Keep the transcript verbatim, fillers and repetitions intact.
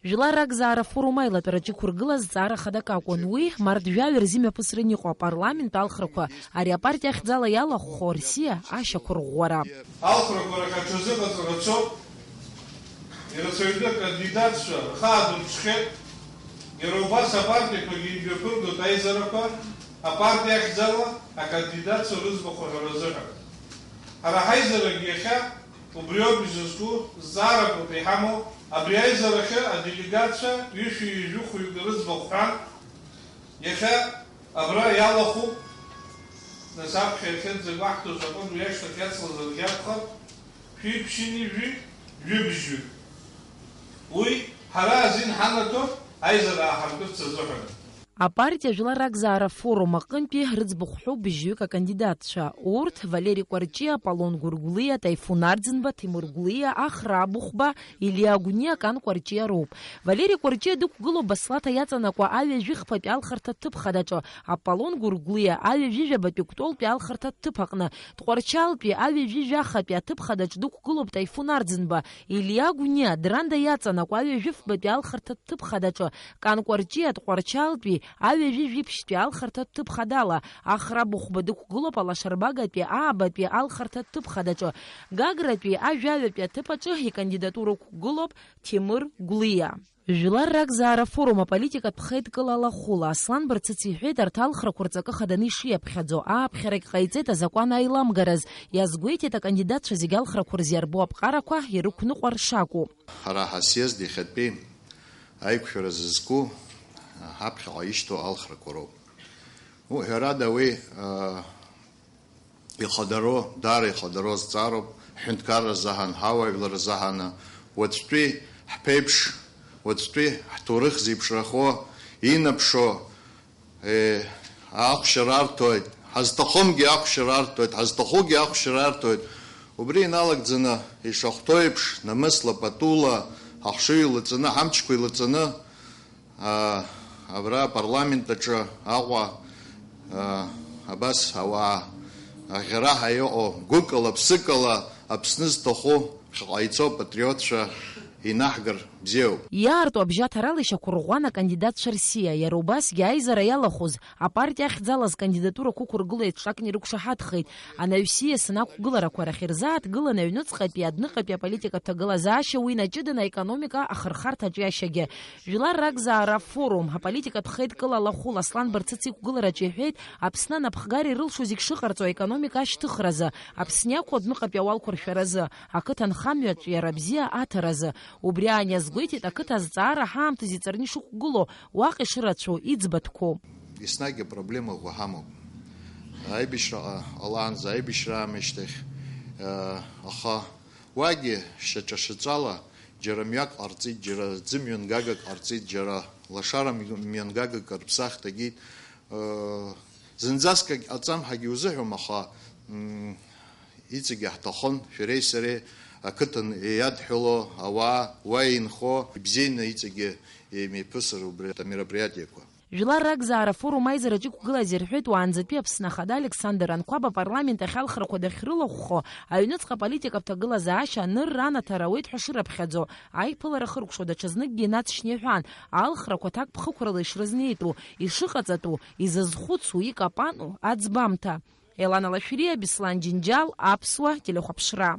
Жәлар ракзаара афорум аилатәараҿы иқәыргылаз зҵаара хадак акәын. Уи март жәаҩа рзы имҩаԥысран иҟоу апарламент алхрақәа ари апартиа ахьӡала иалахәхо рсиа ашьақәырӷәӷәара. Алхрақәа рахь аҽазыҟаҵара цоуп. Ирацәаҩны акандидатцәа рхы аадырԥшхьеит. Иара убас апартиақәагьы имҩаԥыргоит аизарақәа, апартиа ахьӡала акандидатцәа рыӡбахә аҳәара азыҳәан. Ҳара ҳаизарагьы иахьа убриоуп изызку, зҵаарақәоуп иҳамоу, абри аизарахьы аделегатцәа ҩышәи ҩажәи хәҩык рыӡбахә ҳәан, иахьа абра иалахәуп, нас аԥхьа иахьынӡагәаҳҭоз аҟынтә уи ашьҭахь иацлазаргьы акәхап, шәи ԥшьыни жәи, жәибжьҩык. Уи ҳара азин ҳанаҭоит аизара ааҳартырц азыҳәан. Апартиа Жәлар ракзаара афорум аҟынтәи рыӡбахә ҳәоуп бжьҩык акандидатцәа. Урҭ Валери Кәарҷиа, Аполлон Гәыргәлиа, Таифун Арӡынба, Ҭемыр Гәлиа, Ахра Абыхәба, Илиа Гәниа, Кан Кәарҷиа роуп. Валери Кәарҷиа дықәгылоуп Баслаҭа иаҵанакуа аҩажәи хԥатәи алхырҭа ҭыԥ хадаҿы, Аполлон Гәыргәлиа аҩажәи жәабатәи Кәтолтәи алхырҭа ҭыԥ аҟны, Тҟәарчалтәи аҩажәи жәахатәи аҭыԥ хадаҿы дықәгылоуп Таифун Арӡынба, Илиа Гәниа, Дранда иаҵанакуа аҩажәи фбатәи алхырҭа ҭыԥ хадаҿы, Кан Кәарҷиа Тҟәарчалтәи аҩажәи жәиԥшьтәи алхырҭа ҭыԥ хадала, Ахра Быхәба дықәгылоуп Алашарбагатәи аабатәи алхырҭа ҭыԥ хадаҿы, Гагратәи ажәаҩатәи аҭыԥ аҿы икандидатура ықәгылоуп Ҭемыр Гәлиа. Жәлар ракзаара афорум аполитикатә хеидкыла алахәыла Аслан Барцыц иҳәеит арҭ алхрақәа рҵакы хаданы ишиаԥхьаӡо, ааԥхьарагь ҟаиҵеит азакәан аиламгараз, иазгәеиҭеит акандидатцәа зегь алхрақәа рзы иарбоу аԥҟарақәа ирықәныҟәар шакәу. Ҳара ҳасиазд иахьатәи аиқәшәара зызку ҳаԥхьаҟа ишьҭоу алхрақәа роуп. Уҳәарада уи, а, ихадароу, даара ихадароу зҵаароуп, ҳҳәынҭқарра азаҳан, ҳауаажәлар азаҳаны, уаҵәтәи ҳԥеиԥш, уаҵәтәи ҳҭоурых зеиԥшрахо, инаԥшуа, Е, ахәшьара арҭоит, ҳазҭахымгьы ахәшьара арҭоит, ҳазҭахугьы ахәшьара арҭоит. Убри иналагӡаны, ишахәҭоу еиԥш, намысла, патула, ҳахшыҩ илаҵаны, ҳамчқәа илаҵаны, а, абра апарламент аҿы Аҟәа, а, абас ауаа аӷьараҳәа иҟоу, гәыкала, ԥсыкала Аԥсны зҭаху ԥхьаҟа ицо апатриотцәа инаҳгар бзиоуп. Иаарту абжьаҭарала ишьақәырӷәӷәан акандидатцәа рсиа, иара убасгьы аизара иалахәыз, апартиа ахьӡалаз кандидатурақәа ықәыргылеит, ҽакны ирықәшаҳаҭхеит. Анаҩс ииасны ақәгыларақәа рахь ирзааҭгылан аҩныҵҟатәи адәныҟатәи аполитикатә ҭагылазаашьа, уи наҷыданы аекономика ахырхарҭаҿ иашьагьы. Жәлар ракзаара афорум аполитикатә хеидкыла алахәыла Аслан Барцыц иқәгылараҿы иҳәеит, Аԥсны анапхгара ирылшо зегь шыҟарҵо аекономика ашьҭыхразы, Аԥсны иақәу адәныҟатәи ауалқәа ршәаразы, ақыҭанхамҩаҿ иара бзиа аҭаразы. Убри аан иазгәеиҭеит ақыҭа азҵаара ҳаамҭазы иҵарны ишықәгылоу, уаҟа ишырацәоу, иӡбатәқәоу. Еснагь апроблема ӷәӷәа ҳамоуп. Аибашьра ҟа-, ҟалаанӡа, аибашьра аамышьҭахь, э, аха уагьы шьаҿа-шьаҿала џьара мҩак ҟарҵеит, џьара ӡымҩангагак ҟарҵеит, џьара лашара мҩ-, мҩангагак рыԥсахт агеит. Э, зынӡаскагь ҟаҵам ҳәагьы узыҳәом, аха, м, иҵегьы ҳҭахын, шәареи сареи ақыҭан иадҳәало ауаа, уа инхо, ибзианы иҵегьы еимеиԥысыр убри амероприатиақәа. Жәлар ракзаара афорум аизараҿы иқәгылаз ирҳәеит уаанӡатәи Аԥсны Ахада Александр Анқәаб апарламент ахь алхрақәа дахьрылахәхо, аҩныҵҟа аполитикатә ҭагылазаашьа анырра анаҭара ауеит ҳәа шырыԥхьаӡо, аиԥылара хыркәшо даҽазныкгьы инаҵшьны иҳәан, алхрақәа аҭакԥхықәрала ишрызнеитәу, ишыҟаҵатәу, изызхәыцу, икапану аӡбамҭа. Елана Лашәриа, Беслан Џьынџьал, Аԥсуа телехәаԥшра.